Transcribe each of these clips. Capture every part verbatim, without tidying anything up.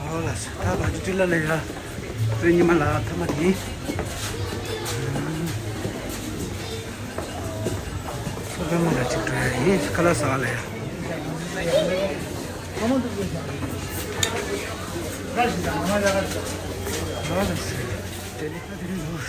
ཨོ་ལགས་སོ། ད་བ་ཅི་ཏི་ལ་ལ་ཡ། དེ་ཉི་མ་ལ་ཐ་མ་དེ། ཁོ་པའི་མོ་ལ་གཅིག་འགྲོ་ཡ་ཡིན། ཁ་ལག་ཟ་བ་ལ་ཡ། ཨོ་ལགས་སོ། དེ་ནི་ཁ་དེ་རིང་ལོ།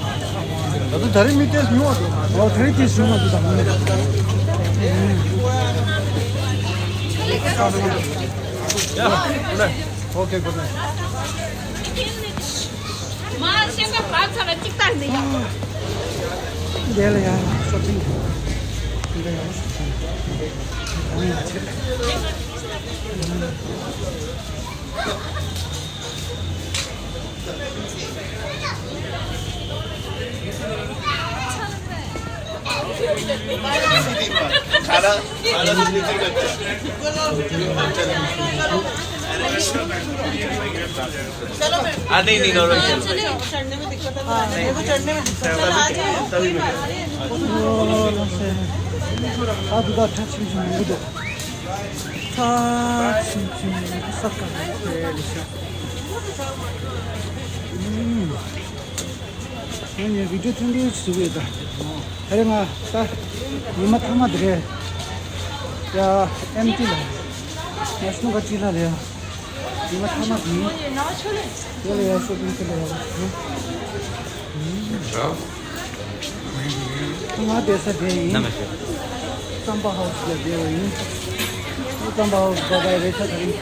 ད་དུང་ད་རེས་མི་ཏོག་ཙམ་ཉུང་བ་འདུག་ཨོ་ད་རེས་ཏོག་ཙམ་ཉུང་བ་འདུག་ད་མ་ནི། ཡ། ཨོ་ཁེ། གུཌ་ནའིཊ། མ་ཤེས་པ་བབས་ཚར་ལ་གཅིག་ལྟར་འདི་ཡག་པོ། འདི་ལ་ཡང་ཤོ་པིང་། འདི་ལ་ཡང་ཤོ་པིང་། ཨང་ཡ་ཆེ། हाँ, नहीं, नहीं, नॉर्मल चलो। चढ़ने में दिक्कत है, हाँ, नहीं, वो चढ़ने में दिक्कत है। चलो, आ जाओ। तभी मैं। 아, 누가 다 지금 좀 묻어. 다 지금 었까 음. ང་ནི་བི་ཌིའོ་ཐུང་ཐུང་ཞིག་བཟོ་གི་ཡོད་ད། ཨ་རེ་ང་ད་ཉི་མ་ཐ་མ་དེ་རེད། ཡ་ཨེམ་ཊི་ལ། ནེ་ཤ་ནལ་ག་ཊི་ལ་རེད། ཉི་མ་ཐ་མ་དེ་ཡིན། དེ་ལ་ཡ་ཤོ་པིང་དེ་ལ་ཡ། ང་བསྡད་ས་དེ་ཡིན། རྩམ་པ་ཧའུ་སི་ལ་བསྡད་པ་ཡིན། རྩམ་པ་ཧའུ་སི་པ་པའི་རེ་ཆ་དེ་ཡིན།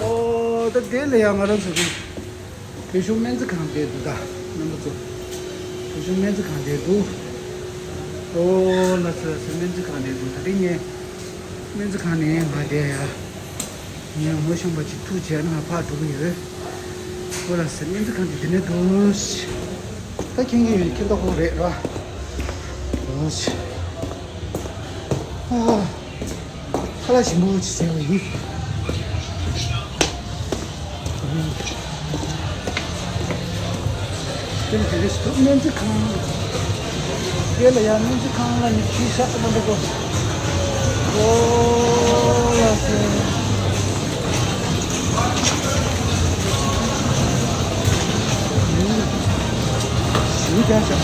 ཨོ་ད་དེ་ལ་ཡང་ང་རང་ཚོ་གི་བོད་གཞུང་སྨན་རྩིས་ཁང་བསྡད་འདུག་ད་རྣམ་པ་ཚོ། བོད་གཞུང་སྨན་རྩིས་ཁང་བསྡད་འདུག་ཨོ་ལགས་སོ་ལགས་སོ། སྨན་རྩིས་ཁང་བསྡད་འདུག་ད་དེ་ངས་སྨན་རྩིས་ཁང་ནས་ང་བསྡད་ཡ། ངས་ངོ་ཤེས་པ་ཅིག་ཐུག་བྱས་ན་ང་ཕར་འགྲོ་གི་ཡོད། ཨོ་ལགས་སོ། སྨན་རྩིས་ཁང་དེ་འདི་ནས་འདུག་ད་མཁྱེན་གྱི་ཡོད། མཁྱེན་ཐོག་ཁོ་རེད་ར། ཨོ་ཤི། ཨ། ཁ་ལག་ཞིམ་པོ་ཅིག་བཟས་པ་ཡིན། དེ་ནི་དེ་རེད་ཤི་ཐུབ་སྨན་རྩིས་ཁང་། དེ་ལ་ཡང་སྨན་རྩིས་ཁང་ལ་ནི་ཁྱི་ཤ་ཚ་མ་འདུག་གོ། ཨོ་ལགས་སོ། ཞུ་རྒྱག་ཤག་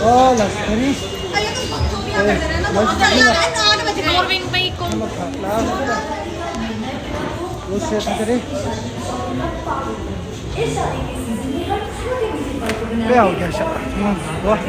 ཨོ་ལགས་སོ། ཨེ། ལགས་སོ། ནོར་ཝིང་པའི་ཀོང་། ལགས་སོ། ལོ་སེ་ཐ་ཐ་རེ། དཔེ་ཡག་རྒྱག་ཤག་ཨོ།